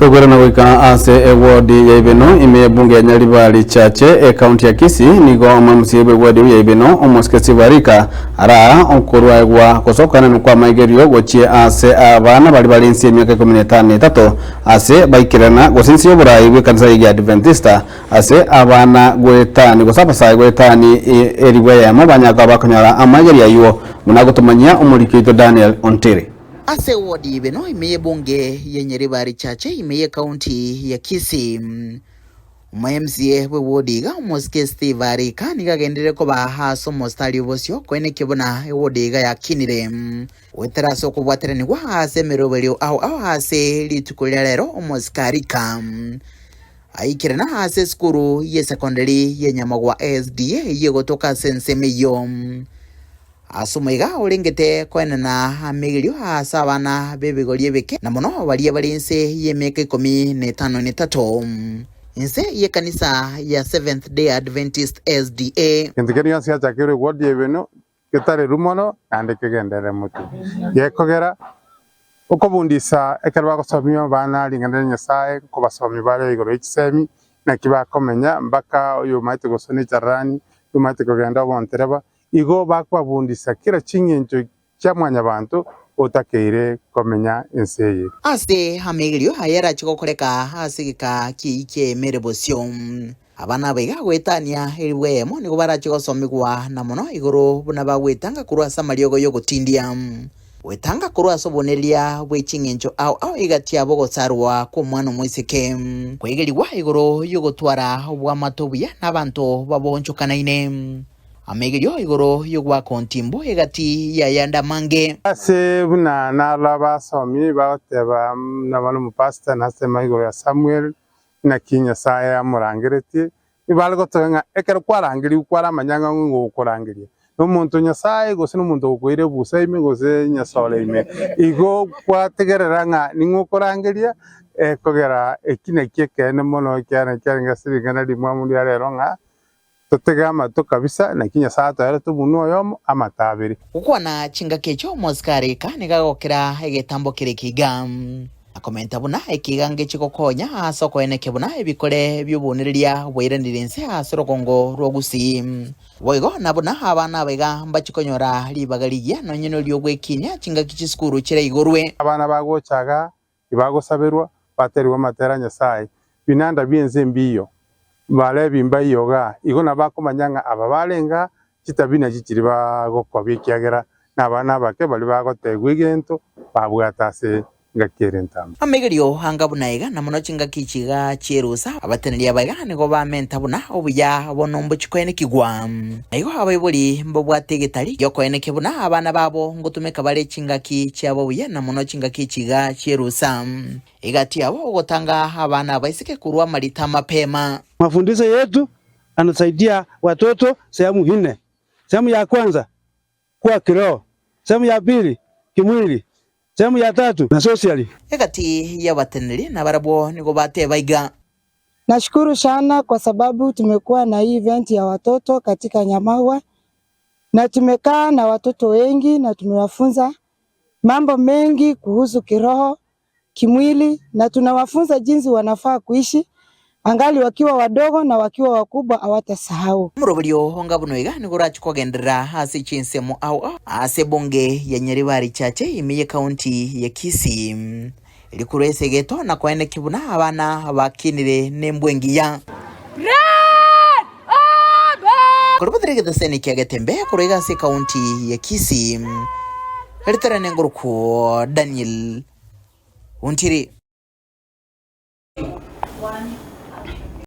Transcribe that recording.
Tokoirana goika ase ewodi ya Ibeno ime y'ebunge ya Nyaribari Chache ekaunti ya Kisii nigo omomca bw'ewodi eyio ya Ibeno omosike Steve Arika araa okorwaegwa gose okoenanwa kw'amaigerio gochia ase abana baria bare inse y'emiaka ikomi na etano na etato ase baikerana gose inse y'oborai bw'ekanisa ya Egiadventista ase abana goetani gose abasae goetani elifu eyemo banyare koba bakonyora amaigerio ayio buna agotomanyia omoriki oito Daniel Ontiri. Ase ewodi y'Ibeno ime y'ebunge ya Nyaribari Chache ime y'ekaunti ya Kisii. Omo-MCA bw'ewodi iga omosike Steve Arika nigo agenderire koba ase omositari obosio koenekia buna ewodi iga yakinire goetera ase okobwateranigwa ase emeroberio ao ao ase rituko ria rero omosike Arika aikerana ase esukuru y'esekondari ya Nyamagwa SDA eyio egotoka ase ensemo eyio. Ase omoiga orengete koenena amaigerio ase abana b'ebigori ebeke, na mono baria bare inse y'emiaka ikomi na etano na etato, inse y'ekanisa ya Seventh Day Adventist, SDA. Gento keria gionsi giachakirwe gwodi ebenu getarerwe mono naende kegenderere motwe. Gekogera okobundisa ekero bagosomia abana ring'ana ria Nyasae, nkobasomia bare igoro ye chisemi, naki bakomenya mpaka oyomaete gosona echarani, oyomaete kogenda obontereba, Igo bakobabundisa kera ching'encho chia mwanyabanto otakeire komenya ense eye. Ase amaigerio ayarache gokoreka ase egeka ki'eiki emere bosio, abana aba iga goetania elifu eyemo nigo barache gosomigwa na mono igoro buna bagwetanga korwa ase amariogo y'ogotindia, gwetanga korwa ase obonereria bwe ching'encho ao ao egati yabo ogosarwa kw'omwana omoiseke, kwegerigwa igoro y'ogotwara obwamato obuya nabanto baboonchokanaine. Amaigerio igoro y'ogoaka ontimbu egati y'ayande amange. Ase buna naro abasomi bagoteba naba nomopastor nasema igoro ya Samuel naki Nyasaye amorangeretie, ibare gotoka ng'a ekero kwarangerigwe kwaramanya ng'a ng'o ogokorangeria, nomonto Nyasaye gose nomonto ogokoira ebusa ime gose nyasore ime. Igo gwategerera ng'a ning'o okorangeria ekogera eki nakio ekeene mono ekiagera kiarenge ase ring'ana rimwamu ria rero ng'a Totege amato kabisa, naki Nyasae atoerete omonwa oyomo amato abere. Gokwana chingaki echio omosikari ika nigo agokera egetambo kere ekiga. Akomenta buna ekiga ngechi gokonya ase okoenekia buna ebikore bi'obonereria bwairanire inse ase orogongo rwa Gusii. Boigo na buna abana aba iga mbachi konyora ribaga rigiya nonye nori'ogwekinia chingaki chisukuru chiraigorwe. Abana bagocha igaa tibagosaberwa, baterigwe amatera a Nyasae, binanda bi'ense mbiyo, barebi mbaiyo igaa, igo nabakomanya ng'a aba barenge aa, chitabi nachio chiria bagokobia, ekiagera nabana abake baria bagotegwa egento babwate ase engaki ere entambe. Amaigerio anga buna iga, na mono chingaki echi iga chi'erusa, abateneneri aba iga nigo bamenta buna obuya bono mbochie koenekigwa. Na igo abaibori mbabwate egetari gi'okoenekia buna abana babo ngotumeka bare chingaki chiabo buya na mono chingaki echi iga chi'erusa. Egati yabo ogotanga abana abaiseke korwa amarita amapema. Mafundisho yetu anasaidia watoto sehemu nne. Sehemu ya kwanza kuwa kiroho, sehemu ya pili kimwili, sehemu ya tatu na socially. Egati y'abateneneri nabarabwo nigo bateba iga. Nashukuru sana kwa sababu tumekuwa na hii event ya watoto katika Nyamagwa na tumekaa na watoto wengi na tumewafunza mambo mengi kuhusu kiroho, kimwili na tunawafunza jinsi wanafaa kuishi angali wakiwa wadogo na wakiwa wakubwa hawatasahau. Omoroberio onga buna oiga nigo orache kogenderera ase chinsemo ao ao ase ebunge ya Nyaribari Chache ime y'ecounty ya Kisii. Rikorwa ase egeto na koenekia buna abana bakinire nembwa engiya. Korobotera egeteseni kia Getembe korwa iga ase ecounty ya Kisii, ritere nengorokwo Daniel Ontiri.